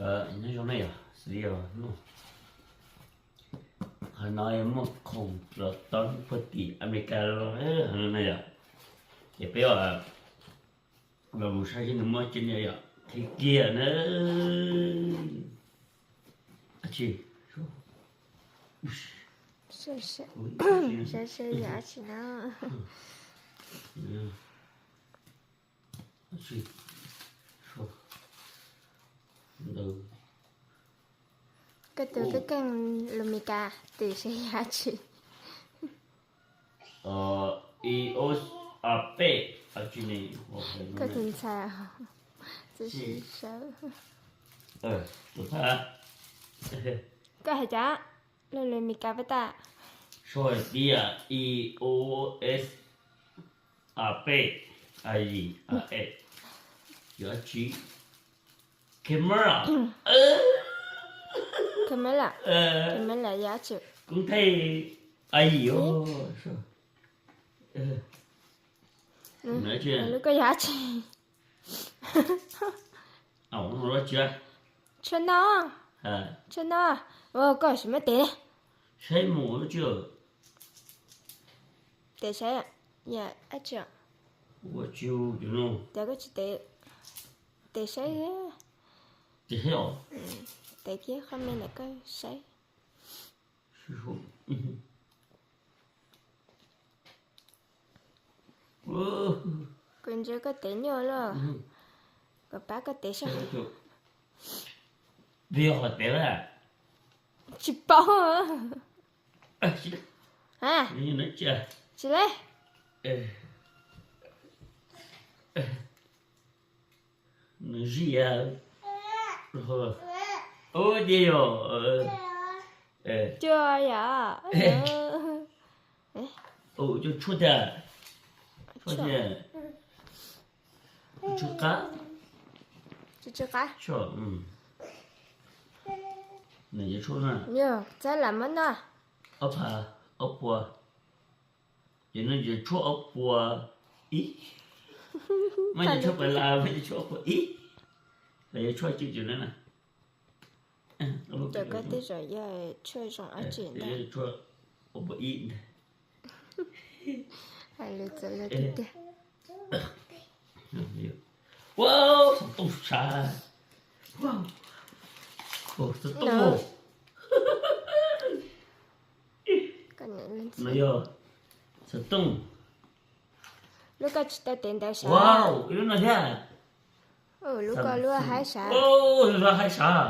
Nyob zoo nej yom, xws li yog hnub no muaj khoom los tau puag tim Amelikas los no yom, ces peb los mus saib seb nws muaj tsev niam yom, thib kiag na. Saib seb yog dab tsi no. Koj tus koj keej lus Meskas twm saib yog dab tsi. I o s a peb, koj tus ntxhais sawv. Koj hais cas? Lus Meskas peb tag. Sau hais tias i o s a peb a yim a e, yog dab tsi? Camera. Camera. Camera yog dab tsi? Koob thaij a yim os. Lub koj yog dab tsi? Tshuaj no. Tshuaj no. Koj tsis muab tes ne. Saib mus lub tsi. Tes saib, yog dab tsi? Ua tsi ua no. Cas koj tsis tes, tes saib. Tes saib os. Tes kiag qhov me ntawm koj saib. Kuv ntsia koj tes nyuaj luaj, kuv pab koj tes saib. Tsis paub. Tsis le. Nws zij. Ua ces yog. Cua yom. Cua tshuaj tiag. Tshuaj tiag. Tshuaj qab. Tshuaj qab. Nws yog tshuaj na. Yog txawj lam muab noj. Ob phav ob puas. Ces no yog tshuaj ob puas ib. Mas yog tshuaj pas las, mas yog tshuaj ob puas ib. Los yog tshuaj cwm cwm na. Cov koj tej zaum yog tshuaj zoo dab tsi ntag. Tshuaj ob puas ib ntag. Hais lus txawv lawm tiag tiag. Ua, xov tooj sav. Xov tooj. No yog xov tooj. Lub koj tsis tau tev ntawd sav. Ib lub no thiab. Lub koj lub haib sav. Lub haib sav.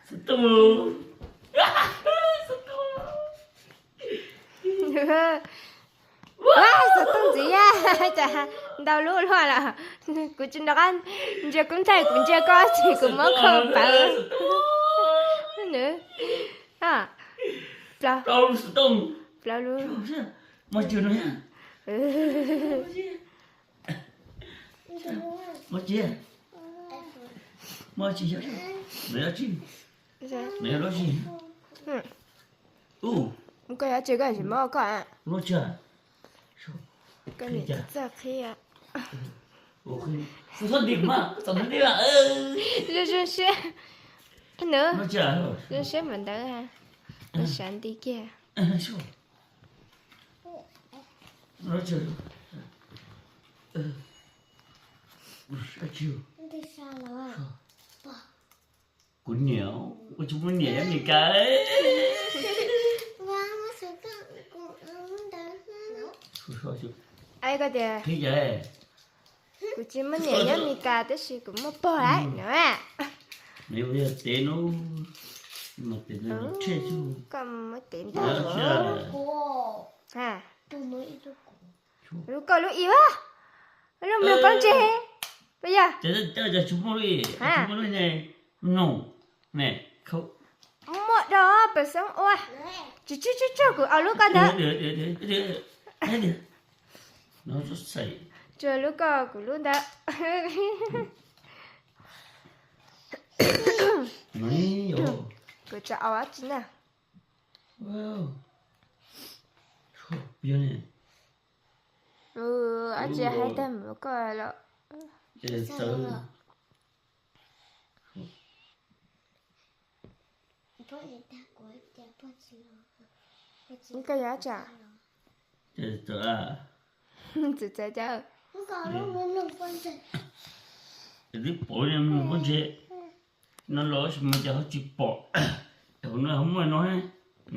Xov tooj. Xov tooj. Xov tooj ntxiv, cas ntau lub luaj lawm. Kuv tsis nrog koj ntsia koob thaij, kuv ntsia koj ces kuv muab koj pawv. Plaub lub xov tooj. Plaub lub. Koj yog tsis koj tsis muab koj. Koj nim txawj qhia. Zoo zoo siab. Nws zoo siab mas ntawd, sav nti kiag. Kuv niam, kuv tsis muaj niam nyob Meskas. Koj tias kuv tsis muaj niam nyob Meskas tab sis kuv muaj pog lawm no. Nws yog tev no, mas tev no tshe xwb. Koj muab tev ntau. Lub koj lub ib, lub mloog pob ntseg, puas yog? Tsis muaj lub ib, tsis muaj lub ib ne, mloog ne. Muaj dog pes xeeb ua. Tsis tsis tsis tsuag kuv au lub koj ntawd. Tsuag lub koj kuv lub ntawd. Kuv tsis au dab tsi na. Dab tsi hais tag mus koj los. Koj yog tsam txawm txawv cas. Twb pom pob ntseg no los sis mas cas ho tsis pom. Hauv no ho muaj no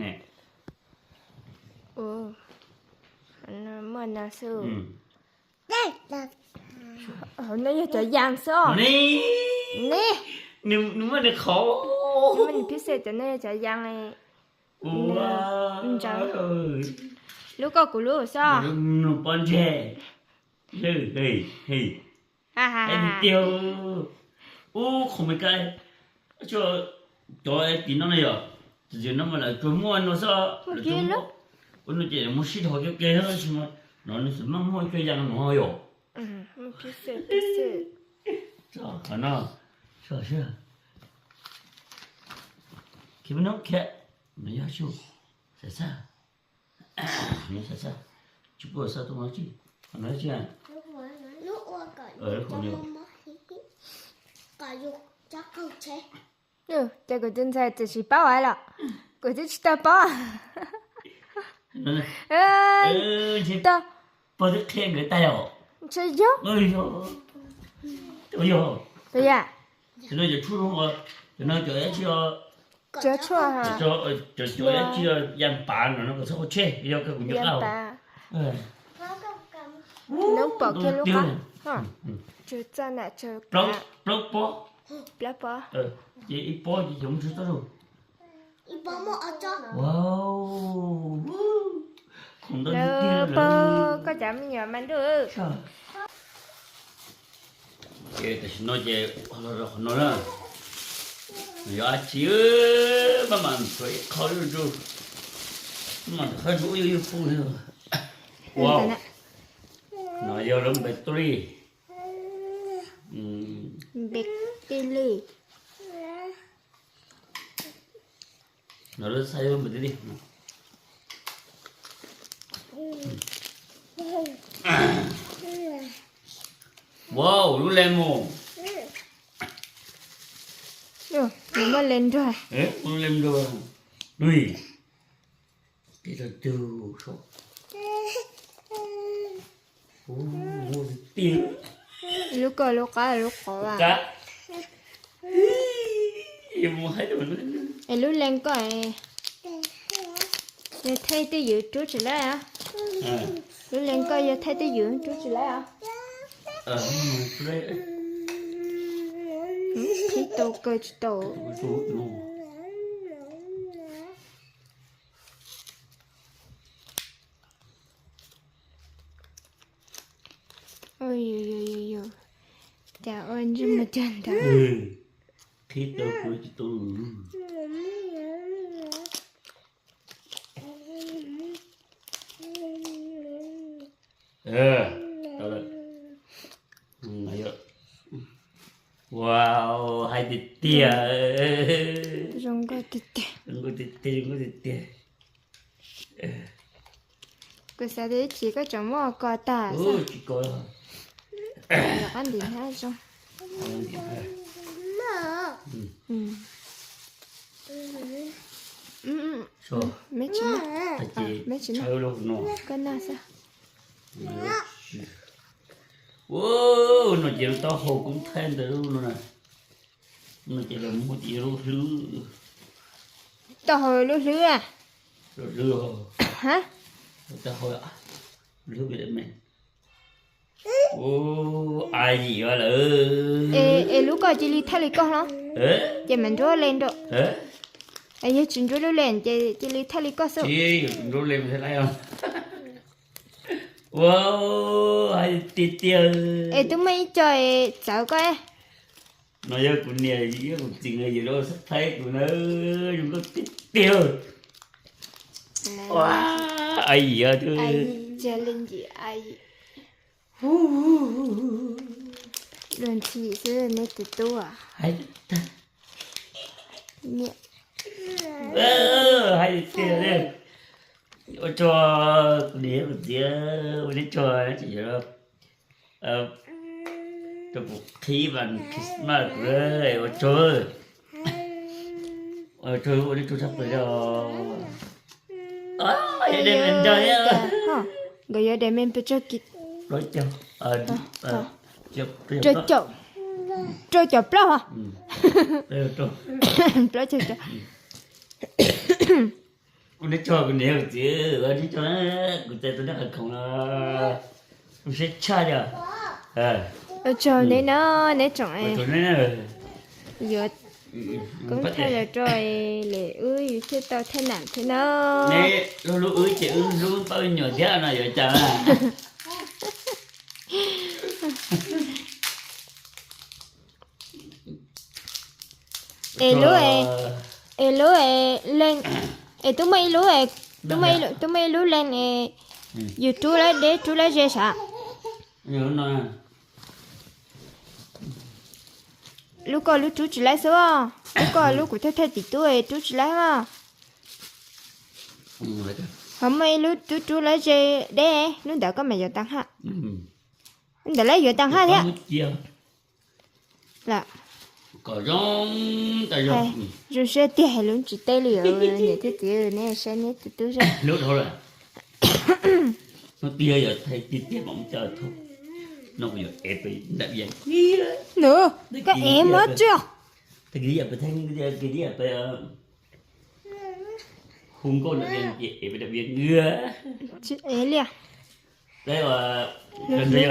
ne. Muaj no xwb. Hauv no yog cov yas xwb os. Ne, nws muaj nws qhov. Nws phib xej cov no yog cov yas. Ntawd lub koj kuv lub xwb. Nws pob ntseg. Tiag, ub, qhov me kab, cov tim no na yom, txawm no mas lawv tsuas muaj no xwb. Ua no ces muaj sib dhos kiag kiag tab sis mas no nws txawm maj muaj cov yas no yom. Qhov no, khiav peb no khiav, no yog xyov, xav xav, no xav xav, tsis pub xav tau no tsis, qhov no tsis, ces kuv tus ntxhais txawm tsis paub lawm, kuv twb tsis tau paub. Pog twb qhia nkawd tag os. Ntshe yog. Yog. Yog. Cov no cov tshuaj, cov no cov dab tsi os? Cov tshuaj, cov dab tsi, yas pav no no kom txhob ua tshej, yog kawg kuv nco qab. Noob pom kiag lub qab. Tsuas txaj nam tsawg plaub pob. Plaub pob. Ces ib pob ces cov muaj tsawg txoj zaum? Lawv pog koj cov me nyuam mas ntuj. Ces tam sim no ces los rau qhov no na, yog dab tsi, maj mam ntxuav ib qho zuj zus, maj mam ntxuav qhov zuj zus yuj pub li. Ua, no yog lub npe tub li. Npe tub li. No lub xaib lub npe tub li. Wow, lub le mus. Muaj le nruag. Muaj le nruag. Ui, tib tug tug so. Lub koj lub qab lub qhov. Es lub leej koj yog thaij twj ywm rub tsis laib os. Lub leej koj yog thaij twj ywm rub tsis laib os. Qhib tau kaw tsis tau. Cas ua ntsej muag cag ntawd. Qhib tau kaw tsis tau. Wow, hais tiag tiag. Zoo nkauj tiag tiag, zoo nkauj tiag tiag. Kuv xav tias ib chim koj tseem muab kos tag. Tsis kos. Qab ntim hnab zoo. Me tsis, me tsis, koj noj xwb. No ces lub taub hau kub thaij ntawd no na. No ces lawv muab tias lub hlwb. Taub hau lub hlwb a? Lub hlwb, taub hau, lub hlwb me. Ua, a yim lawm. Es lub koj cia li thaij li koj hlo. Ces mam nruab le nraum. Yog tsis nruab lub le ces cia li thaij li koj xwb. Ua, hais tiag tiag. Es twb muaj ib co txawv koj. No yog kuv niam, yog kuv txiv, yog lub subscribe kuv na, zoo nkauj tiag tiag. Ua, a yim, cia li ncim a yim. Luag ntxhi xwb nej tus tub. Hais tiag tiag. Ua tsaug kuv niam kuv txiv, ua tsaug, rau kuv qhib vas Christmas kuv, ua tsaug. Ua nej tsaug tshaj plaws. Nkawd yuav daim me pes tsawg kis? Rau caum, rau caum plaub hos. Plaub caug. Ua nej tsaug kuv niam kuv txiv, ua nej tsaug, kuv txais tus nej qhov khoom no, kuv siab tshaj yom. Ua tsaug nej no, neb tsoom yuav koob thaij los rau lawm wb thiaj tau thaij nam thiab no. Neb hlub hlub wb ces wb hlub pab me nyuam thiab no yuav cas. Es lub, es lub leeg, es twb muaj ib lub, twb muaj ib lub leeg es yus rub lawv deb rub lawv ze sav. Lub koj lub rub tsis laib xwb os, lub koj lub kuv thiaj thaij tim tub rub tsis laib os. Ho muaj ib lub rub rub lawv ze deb, lub ntawd koj mam yuav tag haj. Lub ntawd lawv yuav tag haj thiab. Zoo siab tiag lub tsis teb li os niam thiab txiv, neb saib neb tus tub zeb. Nws, koj ev mob tsi os? Hu nkauj nram vias ces ev nram vias. Tsis ev li.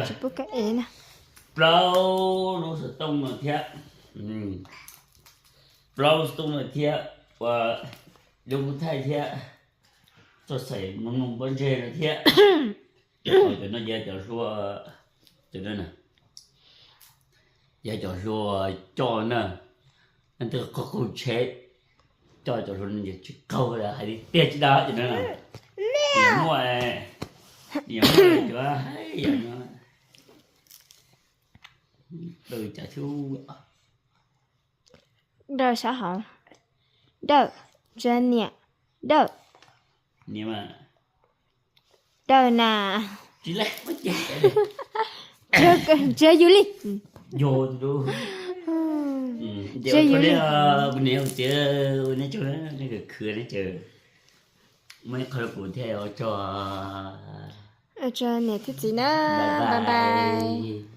Tsis pub koj ev na. Plaub lub xov tooj no thiab, plaub lub xov tooj no thiab, ua lub kub thaij thiab, txoj xaim mloog pob ntseg no thiab. Cov no yog cov hlua, cov no yog cov hlua coj na, leej twg qaug qaug tsheb coj cov hlua no ces tsis qaug, hais tiag tsis dag cov no. Muaj, muaj cov hais yam no, dawj cas thiab. Dawj sab hauv, dawj, tsa niam, dawj, dawj na. Tsis yog yus li. Tsis yog yus li. Kuv niam kuv txiv, nej tsaug, nej khwv khwv, nej tsaug, muaj ib qho rau kuv thiab, ua tsaug. Ua tsaug niam thiab txiv na, bye bye.